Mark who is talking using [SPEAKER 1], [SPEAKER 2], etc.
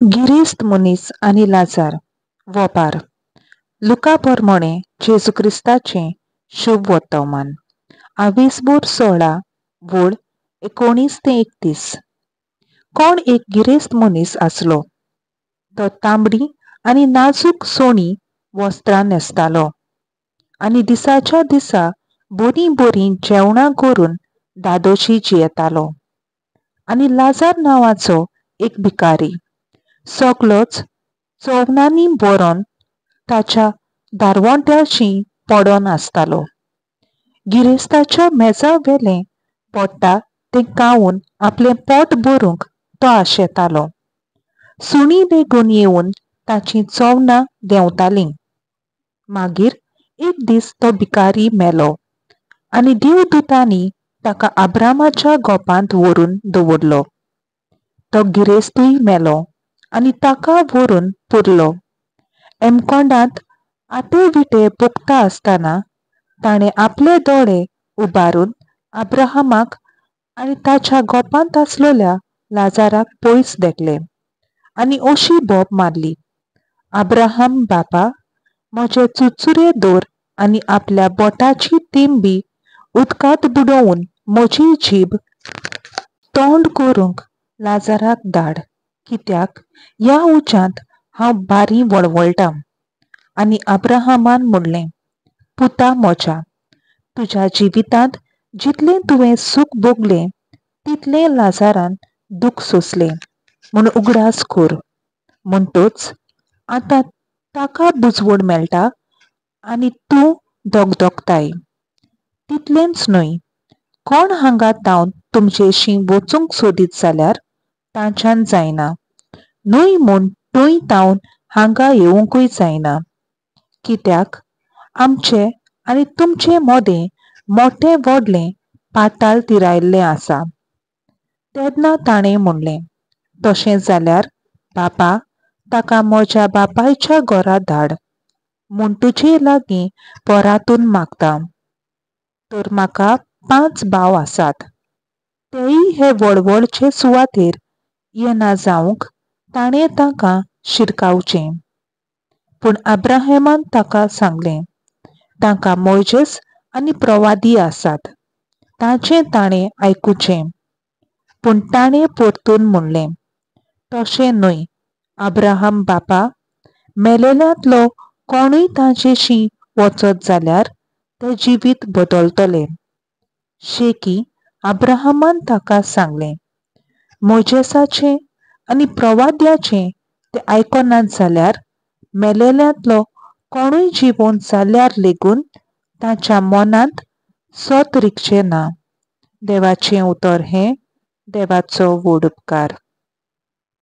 [SPEAKER 1] गिरेस्त मनीस आनी लाजार. वोपार. लुका पोरमोणें जेजू क्रिस्ताचें शुभ वर्तमान. आवेसबोर 16 वळ 19 ते 31. कोण एक गिरेस्त मनीस आसलो. तो तांबडी आनी नाजूक सोणी वस्त्रां न्हेसतालो आनी दिसाच्या दिसा बरीं बरीं जेवणां करून दादोशी जियेतालो. आनी लाजार नांवाचो एक भिकारी सगलोच चोवनांनी भरोन ताच्या दारवंट्याशी पडोन आसतालो. गिरेस्ताच्या मेजा वेलें पडटा तें खावन आपलें पोट भरूंक तो आशेतालो. सुणीं लेगून येवन ताचीं चोवनां देंवतालीं. मागीर एक दीस तो भिकारी मेलो आनी देवदुतांनी ताका अब्रामाच्या गोपांत व्हरून दवरलो. तो गिरेस्तूय मेलो आनी ताका व्हरून पुरलो. एमकोंडांत आटे विटे भोगता आसतना ताणें आपले दोळे उबारून अब्राहमाक आनी ताच्या गोपांत आसलेल्या लाजाराक पयस देखले आनी अशी बोब मारली, अब्राहम बापा, म्हजे चुरचुरे दवर आनी आपल्या बोटाची तेंबी उदकांत बुडोवन म्हजी जीब तोंड करूंक लाजाराक धाड, कित्याक ह्या उज्यांत हांव बारी वळवळटां. आनी अब्राहमान म्हणलें, पुता म्हज्या, तुज्या जिवितांत जितलें तुवें सूख भोगलें तितलें लाजारान दूख सोंसलें म्हूण उगडास कर. म्हणटच आतां ताका बुजवण मेळटा आनी तूं दगदगताय. तितलेंच न्हय, कोण हांगा तावन तुमचेशी वचूंक सोदीत जाल्यार तांच्यान जायना, न्हय म्हूण थंय तावन हांगा येवंकूय जायना. कित्याक आमचे आनी तुमचे मदें मोटें व्हडलें पाताळ तिरायल्लें आसा. तेन्ना ताणें म्हणलें, तशें जाल्यार बापा, ताका म्हज्या बापायच्या घरा धाड, म्हूण तुजे लागीं परातून मागता. तर म्हाका 5 भाव आसात, तेय हे वळवळचे सुवातेर येना जावंक ताणें तांकां शिरकावचें. पूण अब्राहमान ताका सांगलें, तांकां मोयजेस आनी प्रवादी आसात, तांचें ताणें आयकुचें. पूण ताणें परतून म्हणलें, तशें न्हय अब्राहम बापा, मेलेल्यांतलो कोणूय तांचेशी वचत जाल्यार ते जिवीत बदलतले. शेकी अब्राहमान ताका सांगलें, मोयजेसाचें आनी प्रवाद्याचें ते आयकनात जाल्यार मेलेल्यांतलो कोणूय जिवंत जाल्यार लेगून ताच्या मनांत सत रिगचें ना. देवाचें उतर हें देवाचो व्हड उपकार.